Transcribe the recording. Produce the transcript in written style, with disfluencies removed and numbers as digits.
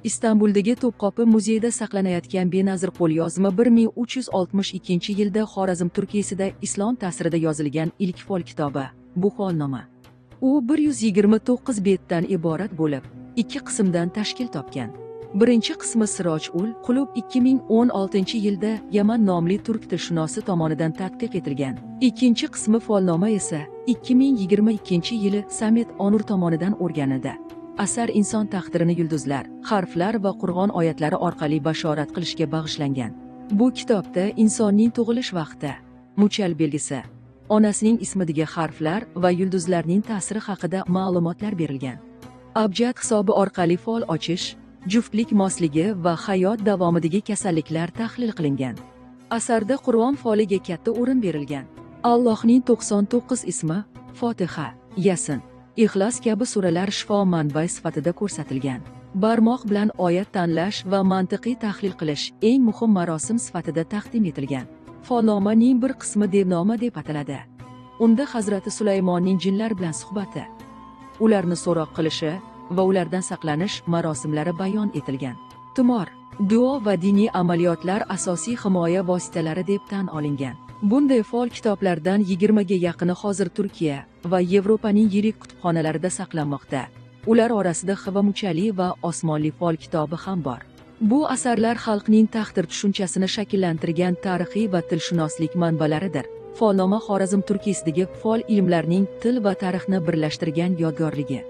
Istanbuldagi To'pqopi muzeyida saqlanayotgan benazir qo'lyozma 1362-yilda Xorazm Turkiyasida islom ta'sirida yozilgan ilk fol kitobi bu folnoma. U 129 betdan iborat bo'lib, ikki qismdan tashkil topgan. Birinchi qismi Siroj ul Qulub 2016-yilda Yaman nomli turk tilshunosi tomonidan tadqiq etilgan. Ikkinchi qismi folnoma esa 2022-yili Samet Onur tomonidan o'rganildi. Asar inson taqdirini yulduzlar, harflar va Qur'on oyatlari orqali bashorat qilishga bag'ishlangan. Bu kitobda insonning tug'ilish vaqti, muchal belgisi, onasining ismidagi harflar va yulduzlarning ta'siri haqida ma'lumotlar berilgan. Abjad hisobi orqali fol ochish, juftlik mosligi va hayot davomidagi kasalliklar tahlil qilingan. Asarda Qur'on foliga katta o'rin berilgan. Allohning 99 ismi, Fotiha, Yasin, Ixlos kabi suralar shifo manbai sifatida ko'rsatilgan. Barmoq bilan oyat tanlash va mantiqiy tahlil qilish eng muhim marosim sifatida taqdim etilgan. Folnomaning bir qismi devnoma deb ataladi. Unda Hazrati Sulaymonning jinlar bilan suhbati, ularni so'roq qilishi va ulardan saqlanish marosimlari bayon etilgan. Tumor, duo va diniy amaliyotlar asosiy himoya vositalari deb tan olingan. Bunday fol kitoblardan 20 ga yaqini hozir Turkiya va Yevropaning yirik kutubxonalarida saqlanmoqda. Ular orasida Xiva muchali va Osmonli fol kitobi ham bor. Bu asarlar xalqning taqdir tushunchasini shakllantirgan tarixiy va tilshunoslik manbalaridir. Folnoma Xorazm Turkiyasidagi fol ilmlarining til va tarixni birlashtirgan yodgorligi.